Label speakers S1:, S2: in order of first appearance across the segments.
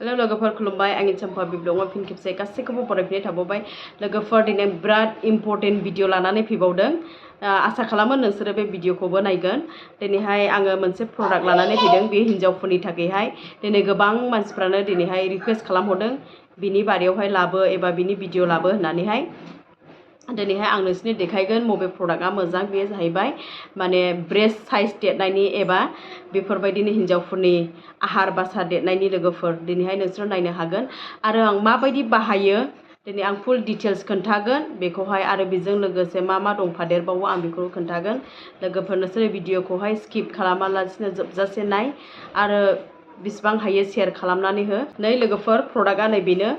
S1: hello लोगोफोर खुलुमबाय आंनि चम्पा बिब्लगआव फिन खेबसे गासैखौबो बरायफिननाय थाबावबाय लोगोफोर दिनै बिराद इम्पर्टेन्ट भिडिअ लानानै फैबावदों आसा खालामो नोंसोरो बे भिडिअखौबो नायगोन दिनैहाय आङो मोनसे प्रडाक्ट लानानै फैदों बे हिन्जावफोरनि थाखायहाय दिनै गोबां मानसिफ्रानो दिनैहाय रिक्वेस्ट खालामहरदों बिनि बारियावहाय लाबो एबा बिनि भिडिअ लाबो होननानैहाय दिनैहाय आं नोंसोरनो देखायगोन बबे प्रडाक्टआ मोजां बेयो जाहैबाय माने ब्रेस्ट साइज देरनायनि एबा बेफोरबायदिनो हिन्जावफोरनि आहार बासा देरनायनि लोगोफोर दिनैहाय नोंसोर नायनो हागोन आरो आं माबायदि बाहायो दिनै आं फुल डिटेल्स खोन्थागोन बेखौहाय आरो बेजों लोगोसे मा दंफादेरबावो आं बेखौ खोन्थागोन लोगोफोर नोंसोर भिडिअखौहाय स्किप खालामालासिनो जोबजासे नाय आरो बिसिबां हायो शेयार खालामनानै हो नै लोगोफोर प्रडाक्टआ नैबेनो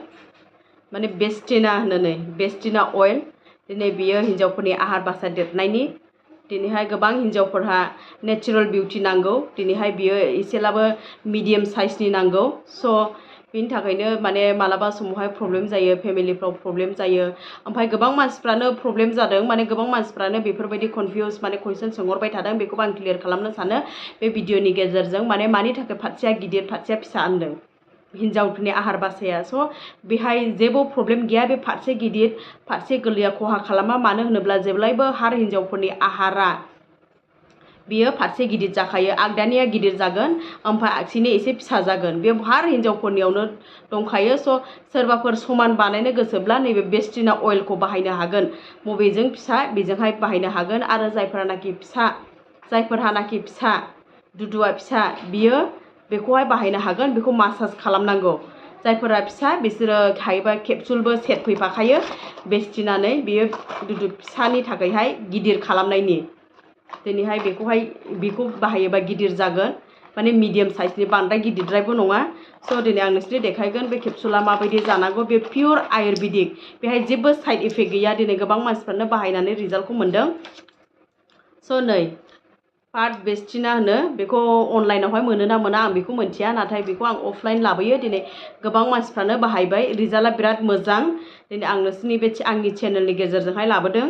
S1: माने बेस्टिना होनो नै बेस्टिना अइल दिनै बियो हिन्जावफोरनि आहार बासा देरनायनि दिनैहाय गोबां हिन्जावफोरहा नेचारेल बिउटि नांगौ दिनैहाय बियो एसेब्लाबो मिडियाम साइजनि नांगौ स' बिनि थाखायनो माने मालाबा समावहाय प्रब्लेम जायो फेमिलिफ्राव प्रब्लेम जायो ओमफ्राय गोबां मानसिफ्रानो प्रब्लेम जादों माने गोबां मानसिफ्रानो बेफोरबायदि कनफिउज माने कुइसन सोंहरबाय थादों बेखौबो आं क्लियार खालामनो सानो बे भिडिअनि गेजेरजों माने मानि थाखाय फारसेया गिदिर फारसेया फिसा होनदों हिन्जावफोरनि आहार बासाया स' बेहाय जेबो प्रब्लेम गैया बे फारसे गिदिर फारसे गोरलैया खहा खालामा मानो होनोब्ला जेब्लायबो हार हिन्जावफोरनि आहारा बियो फारसे गिदिर जाखायो आगदानिया गिदिर जागोन ओमफ्राय आगसिनि एसे फिसा जागोन बे हार हिन्जावफोरनियावनो दंखायो स' सोरबाफोर समान बानायनो गोसोब्ला नैबे बेस्टिना अइलखौ बाहायनो हागोन बबेजों फिसा बेजोंहाय बाहायनो हागोन आरो जायफोरहानाखि फिसा दुदुआ फिसा बियो बेखौहाय बाहायनो हागोन बेखौ मासाज खालामनांगौ जायफोरा फिसा बिसोरो हायोबा केपसुलबो सेट फैफाखायो बेस्टिनानै बियो दुदु फिसानि थाखायहाय गिदिर खालामनायनि दिनैहाय बेखौ बाहायोबा गिदिर जागोन माने मिडियाम साइजनि बांद्राय गिदिरद्रायबो नङा स' दिनै आं नोंसोरनो देखायगोन बे केपसुला माबायदि जानांगौ बे पियर आयुर्वेदिक बेहाय जेबो साइड इफेक्ट गैया दिनै गोबां मानसिफ्रानो बाहायनानै रिजाल्टखौ मोन्दों स' नै पार्ट बेस्टिना होनो बेखौ अनलाइनावहाय मोनो ना मोना आं बेखौ मिन्थिया नाथाय बेखौ आं अफलाइन लाबोयो दिनै गोबां मानसिफ्रानो बाहायबाय रिजाल्टआ बिराद मोजां दिनै आं नोंसोरनि बे आंनि चेनेलनि गेजेरजोंहाय लाबोदों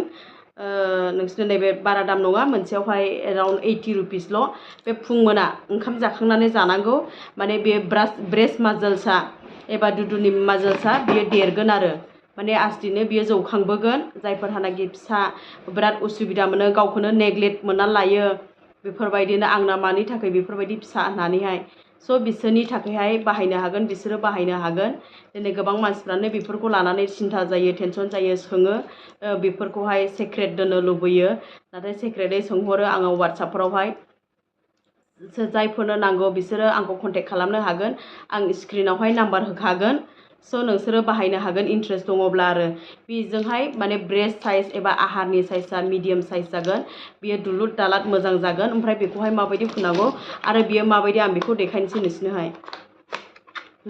S1: नोंसोरनो नैबे बारा दाम नङा मोनसेयावहाय एराउन्ड 80 रुपिसल' बे फुं मोना ओंखाम जाखांनानै जानांगौ माने बे ब्रेस्ट माजोल्सआ एबा दुदुनि माजोल्सआ बियो देरगोन आरो माने आस्थिनो बियो जौखांबोगोन जायफोरहानाखि फिसा बिराद उसुबिदा मोनो गावखौनो नेग्लेक्ट मोननानै लायो बेफोरबायदिनो आंना मानि थाखाय बेफोरबायदि फिसा होननानैहाय स' बिसोरनि थाखायहाय बाहायनो हागोन बिसोरो बाहायनो हागोन दिनै गोबां मानसिफ्रानो बेफोरखौ लानानै सिन्था जायो टेनसन जायो सोङो बेफोरखौहाय सेक्रेट दोननो लुबैयो नाथाय सेक्रेटै सोंहरो आङो वाट्सएपफोरावहाय जायफोरनो नांगौ बिसोरो आंखौ कन्टेक्ट खालामनो हागोन आं स्क्रिनावहाय नाम्बार होखागोन स' नोंसोरो बाहायनो हागोन इन्ट्रेस्ट दङब्ला आरो बेजोंहाय माने ब्रेस्ट साइज एबा आहारनि साइजआ मिडियाम साइज जागोन बियो दुलुर दालाद मोजां जागोन ओमफ्राय बेखौहाय माबायदि फुनांगौ आरो बियो माबायदि आं बेखौ देखायनोसै नोंसोरनोहाय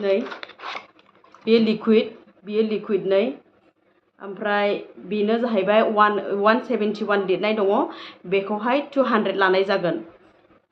S1: नै बियो लिकुइड नै ओमफ्राय बेनो जाहैबाय 171 देरनाय दङ बेखौहाय 200 लानाय जागोन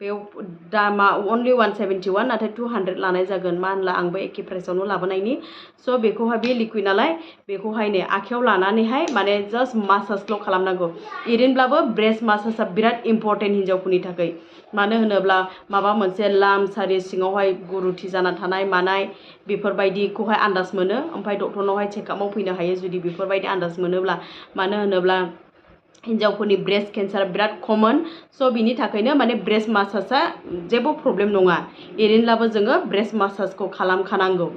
S1: बेयाव दामा अनलि 171 नाथाय 200 लानाय जागोन मा होनला आंबो एखे प्राइसआवनो लाबोनायनि स' बेखौहाय बे लिकुइड नालाय बेखौहाय नै आखायाव लानानैहाय माने जास्ट मासाजल' खालामनांगौ ओरैनोब्लाबो ब्रेस्ट मासाजआ बिराद इम्परटेन्ट हिन्जावफोरनि थाखाय मानो होनोब्ला माबा मोनसे लाम सारि सिङावहाय गुरुथि जाना थानाय मानाय बेफोरबायदिखौहाय आन्दाज मोनो ओमफ्राय डक्टरनावहाय चेकआपआव फैनो हायो जुदि बेफोरबायदि आन्दाज मोनोब्ला मानो होनोब्ला हिन्जावफोरनि ब्रेस्ट केन्सार बिराद कमन स' बिनि थाखायनो माने ब्रेस्ट मासाजआ जेबो प्रब्लेम नङा ओरैनोब्लाबो जोङो ब्रेस्ट मासाजखौ खालामखानांगौ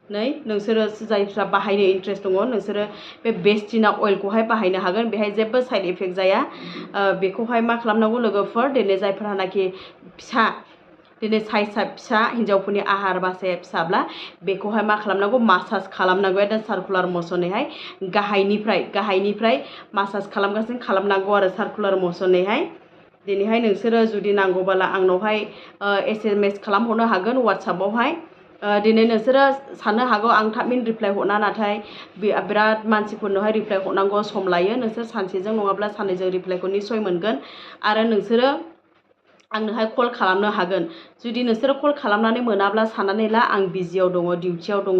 S1: नै नोंसोरो जायफ्रा बाहायनो इन्ट्रेस्ट दङ नोंसोरो बे बेस्टिना अइलखौहाय बाहायनो हागोन बेहाय जेबो साइड इफेक्ट जाया बेखौहाय मा खालामनांगौ लोगोफोर दिनै जायफोरहानाखि फिसा दिनै साइजआ फिसा हिन्जावफोरनि आहार बासाया फिसाब्ला बेखौहाय मा खालामनांगौ मासाज खालामनांगौ एकदम सार्कुलार मसनैहाय गाहायनिफ्राय मासाज खालामनांगौ आरो सार्कुलार मसनैहाय दिनैहाय नोंसोरो जुदि नांगौबाला आंनावहाय SMS खालामहरनो हागोन वाट्सएपआवहाय दिनै नोंसोरो साननो हागौ आं थाबैनो रिप्लाइ हरना नाथाय बिराद मानसिफोरनोहाय रिप्लाइ हरनांगौ सम लायो नोंसोर सानसेजों नङाब्ला साननैजों रिप्लाइखौ निस्सय मोनगोन आरो नोंसोरो आंनोहाय कल खालामनो हागोन जुदि नोंसोरो कल खालामनानै मोनाब्ला साननानै ला आं बिजियाव दङ डिउटियाव दङ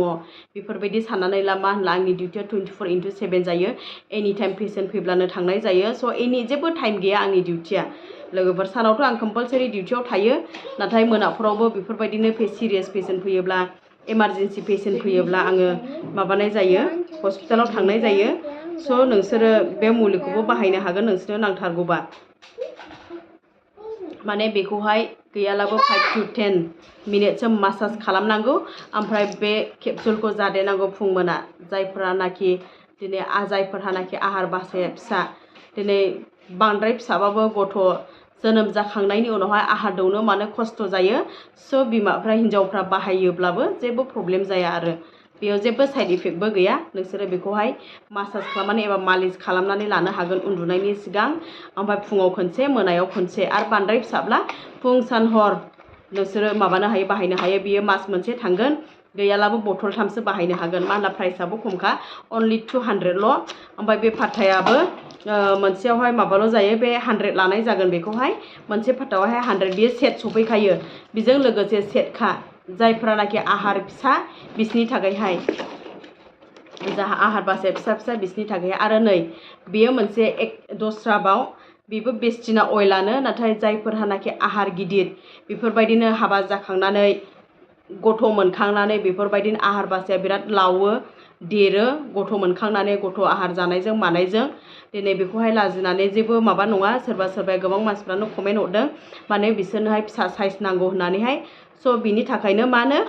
S1: बेफोरबायदि साननानै ला मा होनला आंनि डिउटिया 24/7 जायो एनि टाइम पेसेन्ट फैब्लानो थांनाय जायो स' जेबो टाइम गैया आंनि डिउटिया लोगोफोर सानावथ' आं कम्पालसारि डिउटियाव थायो नाथाय मोनाफोरावबो बेफोरबायदिनो सिरियास पेसेन्ट फैयोब्ला इमारजेन्सि पेशेन्ट फैयोब्ला आङो माबानाय जायो हस्पिटालाव थांनाय जायो स' नोंसोरो बे मुलिखौबो बाहायनो हागोन नोंसोरनो नांथारगौबा माने बेखौहाय गैयालाबो 5 to 10 मिनिटसो मासाज खालामनांगौ ओमफ्राय बे केपसुलखौ जादेरनांगौ फुं मोना जायफोरानाखि दिनै जायफोरहानाखि आहार बासाया फिसा दिनै बांद्राय फिसाबाबो गथ' जोनोम जाखांनायनि उनावहाय आहार दौनो मानो खस्थ' जायो स' बिमाफ्रा हिन्जावफ्रा बाहायोब्लाबो जेबो प्रब्लेम जाया आरो बेयाव जेबो साइड इफेक्टबो गैया नोंसोरो बेखौहाय मासाज खालामनानै एबा मालिस खालामनानै लानो हागोन उन्दुनायनि सिगां ओमफ्राय फुङाव खनसे मोनायाव खनसे आरो बांद्राय फिसाब्ला फुं सान हर नोंसोरो माबानो हायो बाहायनो हायो बियो मास मोनसे थांगोन गैयालाबो बथलथामसो बाहायनो हागोन मानोना प्राइसआबो खमखा अनलि 200ल' ओमफ्राय बे फाथायाबो मोनसेयावहाय माबाल' जायो बे 100 लानाय जागोन बेखौहाय मोनसे फाथायावहाय 100 बियो सेट सफैखायो बेजों लोगोसे सेटखा जायफोरानाखि आहार फिसा बिसनि थाखायहाय जाहा आहार बासाया फिसा फिसा बिसनि थाखाय आरो नै बेयो मोनसे दस्राबाव बेबो बेस्टिना अइलानो नाथाय जायफोरहानाखि आहार गिदिर बेफोरबायदिनो हाबा जाखांनानै गथ' मोनखांनानै बेफोरबायदिनो आहार बासाया बिराद लावो देरो गथ' मोनखांनानै गथ' आहार जानायजों मानायजों दिनै बेखौहाय लाजिनानै जेबो माबा नङा सोरबा सोरबा गोबां मानसिफ्रानो कमेन्ट हरदों माने बिसोरनोहाय फिसा साइज नांगौ होननानैहाय स' बिनि थाखायनो मानो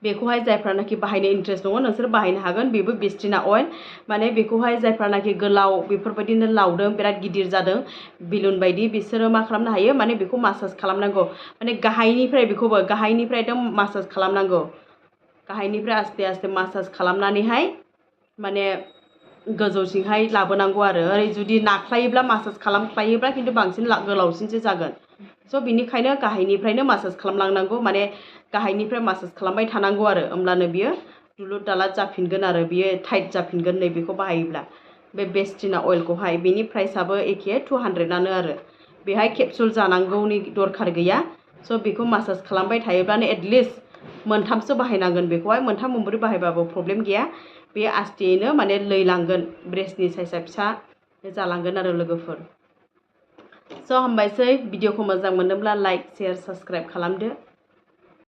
S1: बेखौहाय जायफ्रानाखि बाहायनो इन्ट्रेस्ट दङ नोंसोर बाहायनो हागोन बेबो बेस्टिना अइल माने बेखौहाय जायफ्रानाखि गोलाव बेफोरबायदिनो लावदों बिराद गिदिर जादों बिलुन बायदि बिसोरो मा खालामनो हायो माने बेखौ मासाज खालामनांगौ माने गाहायनिफ्राय बेखौबो गाहायनिफ्राय एकदम मासाज खालामनांगौ गाहायनिफ्राय आस्ते आस्ते मासाज खालामनानैहाय माने गोजौसिंहाय लाबोनांगौ आरो ओरै जुदि नाख्लायोब्ला मासाज खालामख्लायोब्ला खिन्थु बांसिन गोलावसिनसो जागोन स' बिनिखायनो गाहायनिफ्रायनो मासाज खालामलांनांगौ माने गाहायनिफ्राय मासाज खालामबाय थानांगौ आरो होमब्लानो बियो दुलुर दालाद जाफिनगोन आरो बियो टाइट जाफिनगोन नै बेखौ बाहायोब्ला बे बेस्टिना अइलखौहाय बेनि प्राइसआबो एखे 200आनो आरो बेहाय केपसुल जानांगौनि दरखार गैया स' बेखौ मासाज खालामबाय थायोब्लानो एटलिस्ट मोनथामसो बाहायनांगोन बेखौहाय मोनथाम मोनब्रै बाहायबाबो प्रब्लेम गैया बे आस्तेयैनो माने लैलांगोन ब्रेस्टनि साइजआ फिसा जालांगोन आरो लोगोफोर स' हामबायसै भिडिअखौ मोजां मोनोब्ला लाइक शेयार साबस्क्राइब खालामदो